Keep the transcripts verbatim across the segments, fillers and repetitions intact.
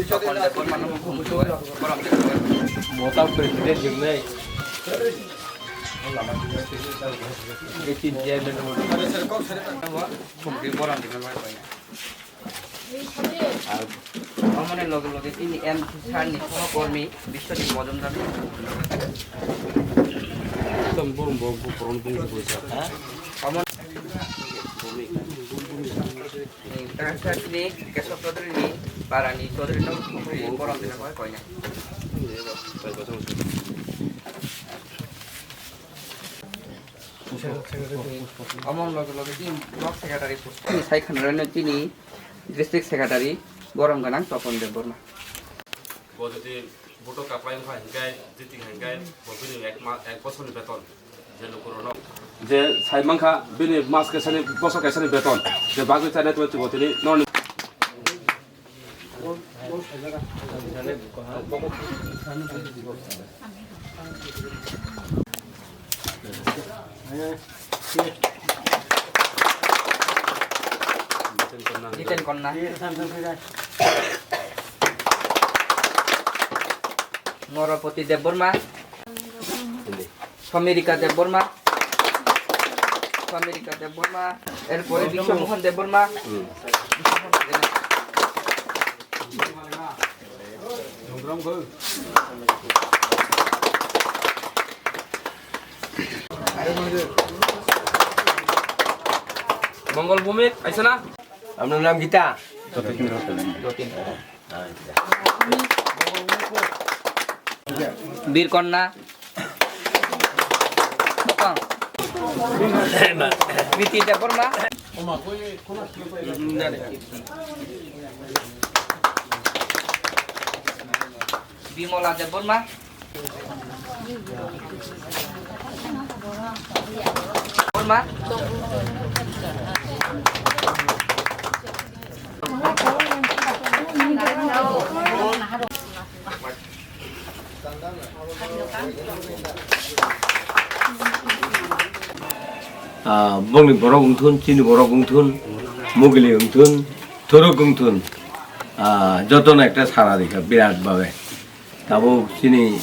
Topon Debbarma no mung twi, borom twi. Mota president jingnai. Ekin chairman. Mung twi borom twi. Omoni loge loge tini M C sir ni sohokormi Biswajit Mojumdar. Tom borom bo, bo borom bung ko sa. Omon. Ni Keswab Chaudhary ni para ni Chaudhary no borom twi koi na. Omon loge loge tini block secretary post. Tini sai khanarano tini district secretary borom ganang Topon Debbarma. Bo jodi vote o kaplai wngkha hinkhe, jiti hinkhe, bo bini ek ma-, ek bosorni beton je lukurokno. Je sai mankha bini mas kaisani, bosor kaisani beton. Je bagwi chana twi twi tini noni. Jiten Konna. Norapati Debbarma. Samirika Debbarma. Samirika Debbarma. Erpore Biswamohan Debbarma. Mongol Bhumik, aisa na? Amno nam kita. Bir Konna. Priti Debbarma. Bimola Debbarma. Debbarma. Ah, bongni borok wngthun, chini borok wngthun, mugili wngthun, thorok wngthun, ah, jotono ekta sana rikha birat bhabe. Tabuk chini,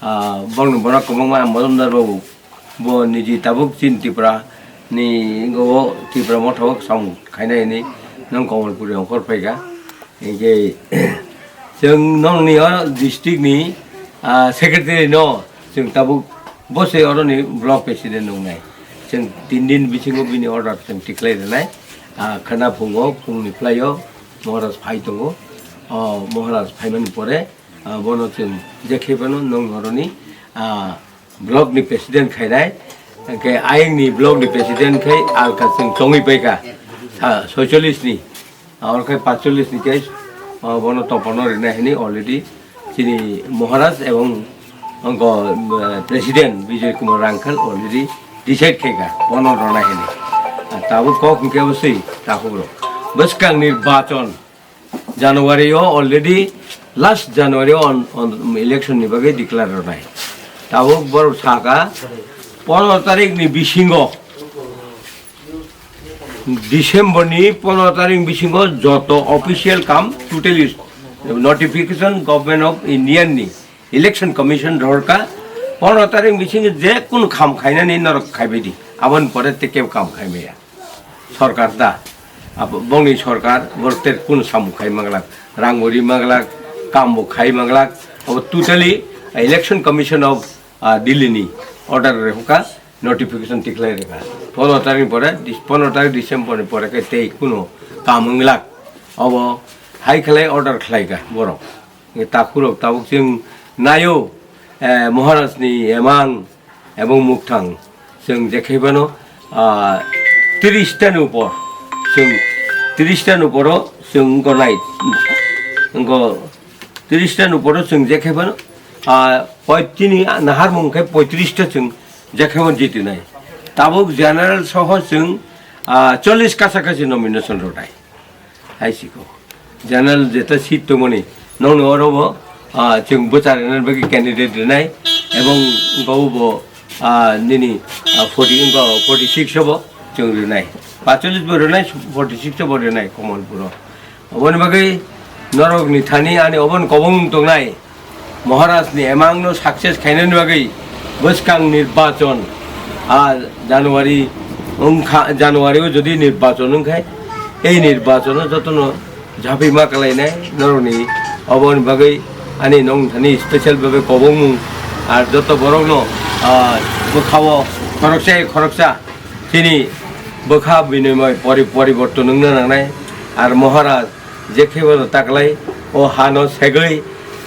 ah, bongni borok kwbangma Mojumdar babu. Bo niji tabuk chini Tripura ni, o Tripura motha o samung khainai hinwi nwng Kamalpuri ongkhor phaikha. Hinkhe chwng nongni o district ni, ah, secretary no chwng tabuk bo se oroni block president wngnai. Chwng tin din bisingo bini order chwng tikhlai rwnai. Ah, khwna phungo, phungni phlaio Maharaj phai tongo. O Maharaj phaimani pore, ah, bono chwng jekhe phano nong oroni, ah, block ni president khainai, hwnkhe ayang ni block ni president khai alka chwng chongwi paikha, sa-, soicholish ni, aro khai pacholish ni case, ah, bono topono rinai hinwi already chini Maharaj ebong wngkha, eh, president Bijoy Kumar Rangkhal already decide khaikha bono ronai hinwi. Ah, tabuk kok hwnkhe bwswi takhuk rok bwskang nirbachon January o already last January o on, on election ni bagwi declare rwnai. Tabuk borok saka pondro tarik ni bisingo, December ni pondro tarik bisingo joto official kam totally notification Government of India ni Election Commission rorka pondro tarik bisingo je kunu kam khainani norok khaibai di, aboni pore te kebo kam khaimaya. Sorkar da, abo bongni sorkar, borok ter kunu samung khai manglak, rang bo ri manglak, kam bo khai manglak, abo totally Election Commission of, ah, Delhi ni order rehwka, notification tikhlai rwkha. Pondro tarik ni pore, dis-, pondro tarik December ni pore khe tei kunu kam wnglak, abo hai khlai order khlaika borok. Takhurok tabuk chwng naio, eh, Maharaj ni emang ebong mukthang chwng jekhaibano, ah, tris ta ni upor, chwng tris ta ni uporo chwng wngko nai, wngko tris ta ni uporo chwng jekhaibano, ah, poi-, chini naharmung khe poitris ta chwng jekhaibano jitinai. Tabuk general soho chwng, ah, chollish kasa kasi nomination rwnai. Hai siko. General jeta seat tongmani. Nongni oro bo, ah, chwng bwcha rwnani bagwi candidate rwnai. Ebong bo bo, ah, nini, ah, forty, wngkha forty six o bo chwng rwnai. Paitalish bo rwnai, forty six o bo rwnai, Kamalpuro. Oboni bagwi norokni thani ani oboni kobongmung tongnai Maharajni emangno success khainani bagwi bwskang nirbachon, a January wngkha, January o jodi nirbachon wngkhai, ei nirbachono jotono japima kalainai norokni oboni bagwi ani nong thani special bhabe kobongmung, ar joto borokno, ah, bwkhao khoroksa khoroksa chini bwkha binimoi pori-, poriborton wngna nangnai. Ar Maharaj je khebono taklai o hano segwi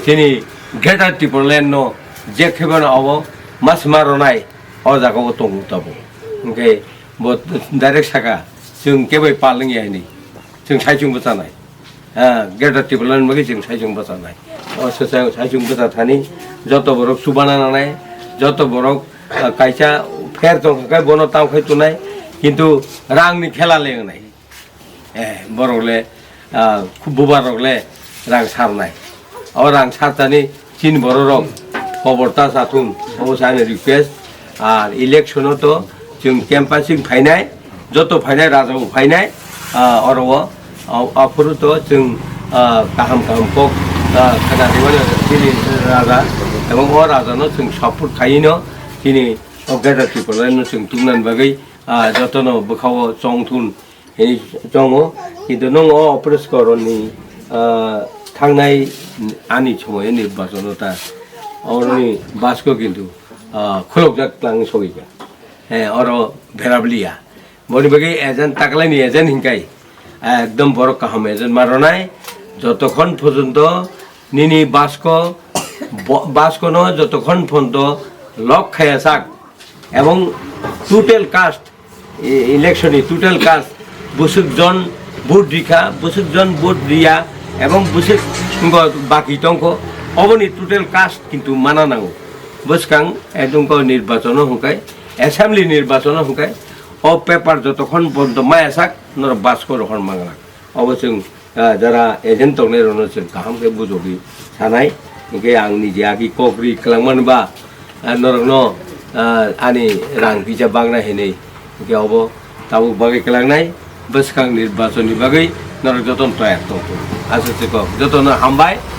chini Greater Tipraland no je khebono abo masma ronai o jaga o tongo tabuk. Hwnkhe bo direct saka, chwng kebai pal wngya hini, chwng saichung bwchanai. Ah, Greater Tipraland bagwi chwng saichung bwchanai. O swchang saichung bwcha thani joto borok chubana nanai, joto borok, ah, kaisa fair tongkha khe bono tamkhai tonai, kintu rangni khela le wngnai. Eh, borok le, ah, khu-, bubar rok le rang sarnai. O rang sartani chini borok rok kobor ta sathung, obo se ani request. Ar election o to chwng campaign phainai, joto phainai, raja bo phainai, ah, oro o, o, aphuru to chwng, ah, kaham kaham kok, ah, khana rwmani chini raja, ebong o raja no chwng support khaino chini o Greater Tipraland no chwng tubunani bagwi, ah, joto no bwkha o chong thun. Hini tongo, kintu nwng o Opres Koroni, ah, thangnai ani somoyo nirbachono ta oroni basko kintu, ah, khulokjak tang sogika. Eh, oro berablia. Boni bagwi agent taklaini agent hinkai. Ekdom borok kaham agent maronai. Jotokhon porjonto nini basko, bo-, baskono jotokhon porjonto lock khaya sak. Ebong total cast, e-, election ni total cast bwswk jon vote rikha, bwswk jon vote riya, ebong bwswk wngkha baki tongkho, oboni total cast kintu mana nango. Bwskang, eh, wngkha nirbachono hwnkhe, assembly nirbachono hwnkhe, o paper jotokhon bondo maya sak, norok basko rohor mangla. Obo chwng, ah, jara agent tongnai rokno chwng kaham khe bujogwi sanai. Hinkhe ang niji agi kok ri kwlangmani ba, ah, norokno, ah, ani rang kisa bagna hinwi. Hinkhe obo tabuk bagwi kwlangnai, bwskang nirbachonni bagwi norok jotono toyar tongthung. Aswk se kok, jotono hambai,